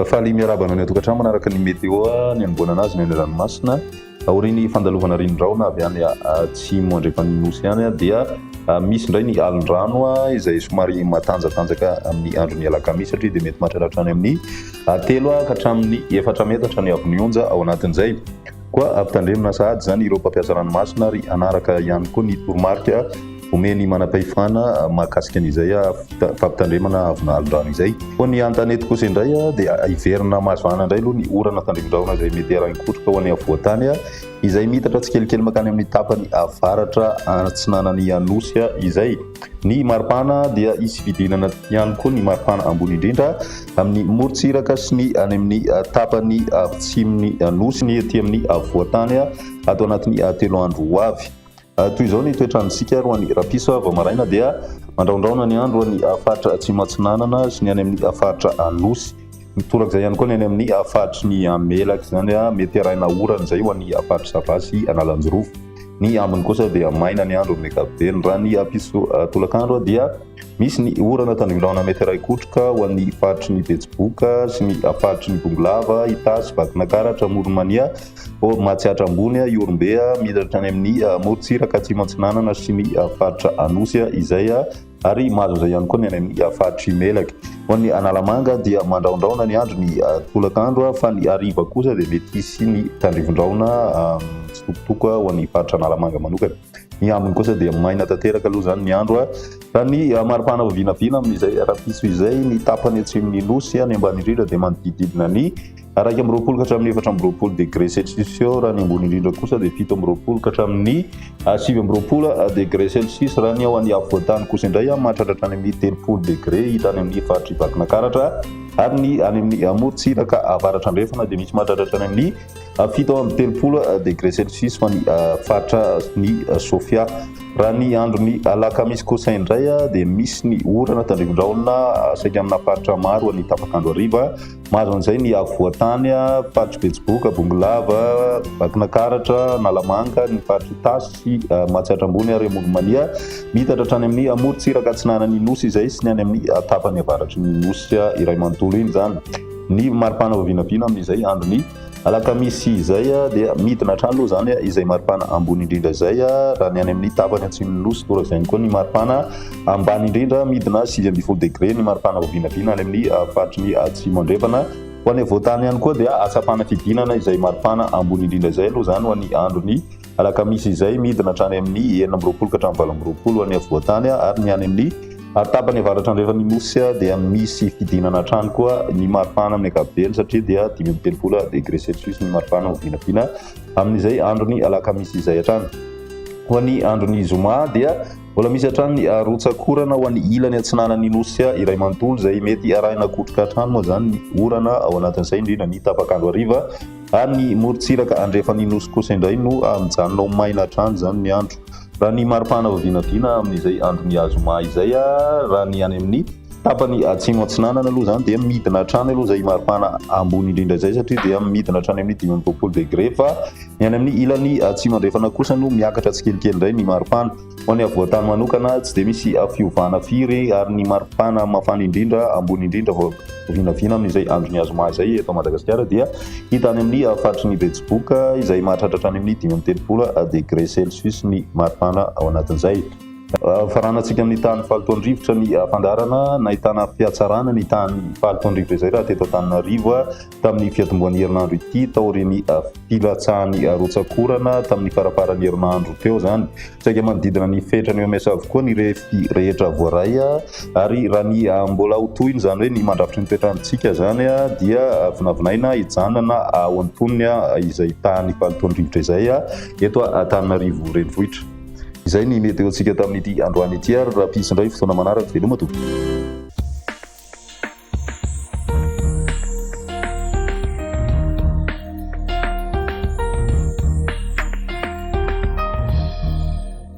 Faly miarahaba anao any an-tokantrano manaraka ny météo ny hanombohana azy ny any an-dranomasina. Aorian'ny fandalovana rinon-drahona avy any atsimo andrefan'ny nosy any dia misy indray ny alon-drano izay somary matanjatanjaka amin'ny andron'ny alakamisy satria dia mety mahatratra hatrany amin'ny 3 ka hatramin'ny 4 metatra ny haavon'ny onja ao anatin'izay. Koa ampitandremina sahady izany ireo mpampiasa ranomasina ary hanaraka ihany koa ny toromarika omen'ny manam-pahefana mahakasika an'izay fampitandremana haavona alon-drano izay. Ho an'ny an-tanety kosa indray dia hiverina mahazo vahana indray aloha ny orana tandrivindrahona izay mety harahin-kotroka ho an'ny afovoan-tany izay miitatra tsikelikely mankany amin'ny tapany avaratra atsinanan'ny Anosy izay. Ny maripana dia hisy fidinana ihany koa ny maripana ambony indrindra amin'ny morontsiraka sy ny any amin'ny tapany atsimon'ny Nosy ny ety amin'ny afovoan-tany ato anatin'ny 3 andro ho avy. Toy izao ny toetr'androntsika ary ho an'ny rahampitso vao maraina dia mandrahondrahona ny andro any faritra atsimo atsinanana sy ny any amin'ny faritra Anosy. Torak'izay ihany koa ny any amin'ny faritry ny Melaky izany mety arahina orana izay ho an'ny faritry Sava sy Analanjirofo. Ny ambiny kosa dia maina ny andro amin'ny ankapobeny. Raha ny ampitso tolakandro dia misy ny orana tandrifin-drahona mety arahin-kotroka ho an'ny faritry ny Betsiboka sy ny faritry ny Bongolava, Itasy, Vakinankaratra, Amoron'i Mania, Matsiatra Ambony, Ihorombe, miditra hatrany amin'ny morontsiraka atsimo atsinanana sy ny faritra Anosy izay ary mahazo izay ihany koa ny any amin'ny faritr'i Melaky. Ho an'ny Analamanga dia mandrahondrahona ny andro ny tolakandro fa ny hariva kosa dia mety hisy ny tandrivindrahona mitsitokotoko ho an'ny faritra Analamanga manokana. Ny ambiny kosa dia maina tanteraka aloha izany ny andro. Raha ny maripana vao vinavina amin'izay rahampitso izay, ny tapany atsimon'ny Nosy any ambany indrindra dia manodidididina ny 21 ka hatramin'ny 24 degré celsius eo, raha ny ambony indrindra kosa dia 27 ka hatramin'ny 29 degré celsius, raha ny ao any afovoan-tany kosa indray mahatratra hatrany amin'ny 30 degré hita any amin'ny faritr'i Vakinankaratra, ary ny any amin'ny morontsiraka avaratra andrefana dia misy mahatratra hatrany amin'ny 37 degré celsius ho an'ny faritra ny Sofia. Raha ny andron'ny alakamisy kosa indray dia misy ny orana tandrivindrahona saika amina faritra maro any tapak'andro hariva. Mahazo an'izay ny afovoan-tany, faritr'i Betsiboka, Bongolava, Vakinankaratra, Analamanga, ny faritr'i Itasy sy Matsiatra Ambony ary Amoron'i Mania. Miitatra hatrany amin'ny morontsiraka atsinanan'ny Nosy izay sy ny any amin'ny tapany avaratry ny Nosy iray manontolo iny izany. Ny maripana vao vinavina amin'izay andron'ny alakamisy izay dia midina hatrany aloha izany izay maripana ambony indrindra izay raha ny any amin'ny tapany atsimon'ny Nosy. Torak'izay ihany koa ny maripana ambany indrindra, midina 19 degré ny maripana vao vinavina any amin'ny faritry ny atsimo andrefana. Ho an'ny afovoan-tany ihany koa dia ahatsapana fidinana izay maripana ambony indrindra izay aloha izany ho an'ny andron'ny alakamisy izay, midina hatrany amin'ny 26 ka hatramin'ny 28 ho an'ny afovoan-tany ary ny any amin'ny tapany avaratra andrefan'ny Nosy dia misy fidinana hatrany koa ny maripana amin'ny ankapobeny satria dia 35 degré celsius ny maripana ho vinavina amin'izay andron'ny alakamisy izay hatrany. Ho an'ny andron'ny zoma dia mbola misy hatrany ny rotsak'orana ho an'ny ilany atsinanan'ny Nosy iray manontolo izay mety arahina kotroka hatrany moa izany ny orana ao anatin'izay indrindra ny tapak'andro hariva ary ny morontsiraka andrefan'ny Nosy kosa indray no mijanona ho maina hatrany izany ny andro. Raha ny maripana vao vinavina amin'izay andron'ny zoma izay, raha ny any amin'ny tapany atsimo atsinanana aloha izany dia midina hatrany aloha izay maripana ambony indrindra izay satria dia midina hatrany amin'ny 25 degré fa ny any amin'ny ilany atsimo andrefana kosa no miakatra tsikelikely indray ny maripana. Ho an'ny afovoan-tany manokana tsy dia misy fiovana firy ary ny maripana mafana indrindra ambony indrindra vao vinavina amin'izay andron'ny zoma izay eto Madagasikara dia hita any amin'ny faritry ny Betsiboka izay mahatratra hatrany amin'ny 35 degré celsius ny maripana ao anatin'izay. Faranantsika amin'ny tahan'ny fahalotoan-drivotra ny fandaharana. Nahitana fihatsarana ny tahan'ny fahalotoan-drivotra izay raha teto Antananarivo tamin'ny fiatombohan'ny herinandro ity taorian'ny filatsahan'ny rotsak'orana tamin'ny farafaran'ny herinandro teo izany. Saika manodidina ny fetran'ny OMS avokoa ny refy rehetra voaray ary raha ny mbola ho tohiny izany hoe ny mandrafitry ny toetr'androntsika izany dia vinavinaina hijanona ao antonony izay tahan'ny fahalotoan-drivotra izay eto Antananarivo renivohitra. Izay ny météo-ntsika tamin'ity androany ity ary raha hisy indray fotoana manaraka. Veloma tompoko.